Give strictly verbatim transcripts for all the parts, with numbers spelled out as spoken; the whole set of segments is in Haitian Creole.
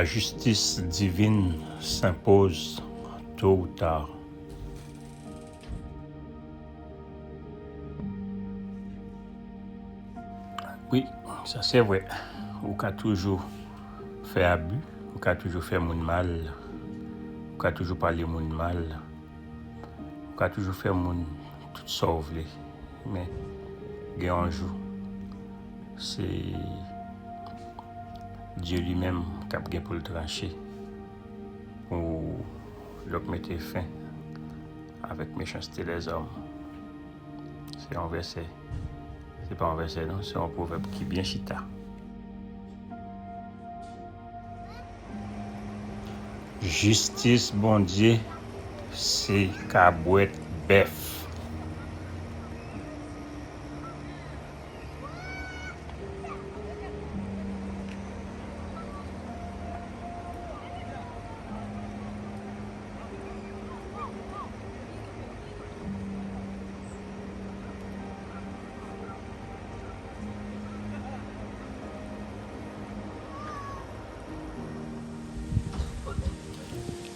La justice divine s'impose tôt ou tard. Wi, sa se vre. Ou ka toujou fè abi, ou ka toujou fè moun mal, ou ka toujou pale moun mal, ou ka toujou fè moun tout sa w vle. Men, gen yon jou, se Dye li menm k ap gen pou l tranche pou l mete fen avèk mechanste lèzòm. Se yon vèsè. Se pa yon vèsè, non, se yon pwovèb ki byen chita. Jistis Bondye se kabwèt bèf.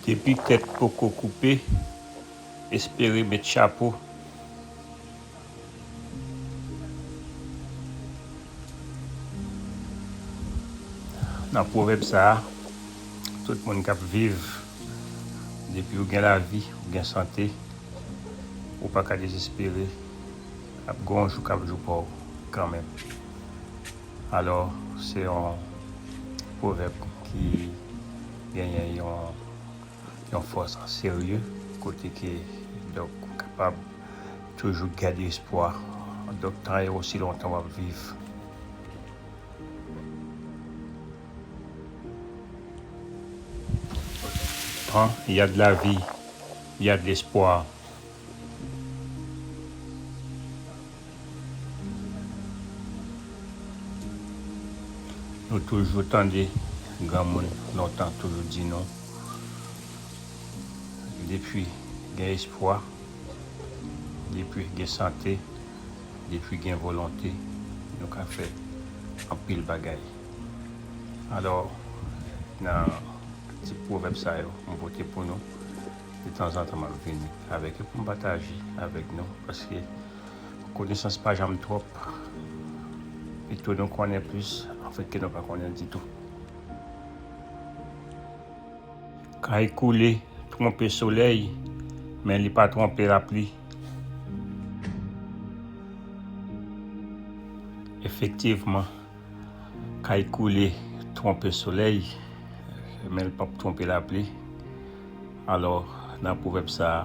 Depi tèt poko koupe, espere met chapo. Nan pwovèb sa a, tout moun k ap viv, depi w gen lavi, w gen sante, ou pa ka dezespere, ap gen yon jou k ap jou pa w kanmenm. Alò, se yon pwovèb ki genyen yon, yon fòs serye, kote ke, donk, ou kapab toujou gade espwa. Donk, tan e osi lontan w ap viv. Tan, il y a de la vie, il y a de l'espoir. Nou toujou tande granmoun lontan toujou di nou, depi gen espwa, depi gen sante, depi gen volonte, nou ka fè anpil bagay. Alò, nan ti pwovèb sa yo, m pote pou nou. Detanzantan, m ap vini avèk yo pou m pataje avèk nou, paske konesans pa janm twòp. Pito nou konnen plis, anfèt, ke nou pa konnen ditou. Kay koule twonpe solèy, men li pa twonpe lapli. Efektivman, kay koule twonpe solèy, men l p ap twonpe lapli. Alò, nan pwovèb sa a,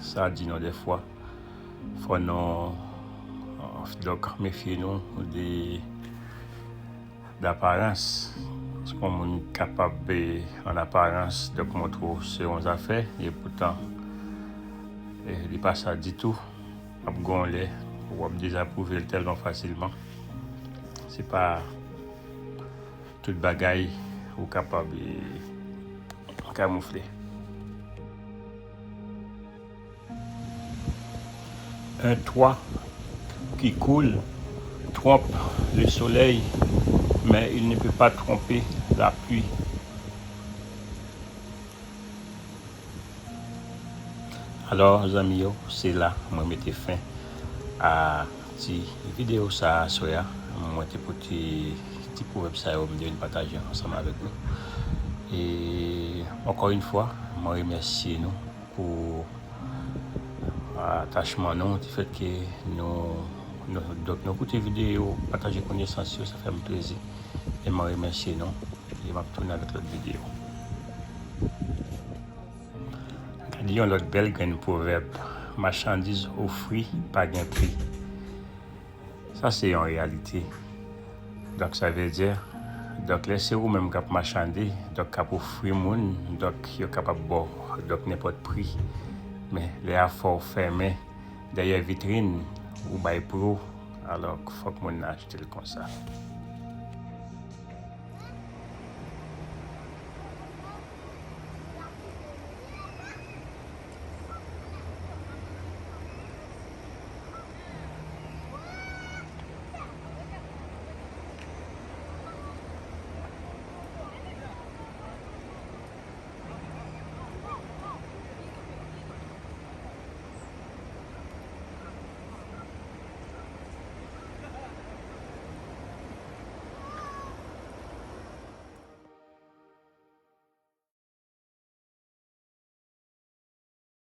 sa di nou dèfwa, fò nou, euh, donk, mefye nou de, daparans. Paske yon moun kapab, eh, an aparans, donk, montre w se yon zafè, e poutan, eh, li pa sa ditou. Ap gen yon lè, w ap dezapwouve l tèlman fasilman. Se pa tout bagay ou kapab, eh, kamoufle. Un toit qui coule trompe le soleil, mais il ne peut pas tromper la pluie. Alò, zanmi yo, se la mwen mete fen a ti videyo sa a aswè a. Mwen te pote ti pwovèb sa yo, m te vin pataje ansanm avèk nou. E, ankò yon fwa, mwen remèsye nou pou atachman nou, ti fèt ke nou, nou, donk, nou koute videyo, pataje konesans yo, sa fè m plezi. E mwen remèsye nou, e m ap tounen avèk lòt videyo. Gade yon lòt bèl grenn pwovèb, machandiz ofri pa gen pri. Sa se yon reyalite. Donk, sa vle di, donk, lè se ou menm k ap machande, donk, k ap ofri moun, donk, yo kapab ba w, donk, nenpòt pri. Men, lè afè w fèmen dèyè vitrin, ou bay pri w, alò, fòk moun nan achte l konsa.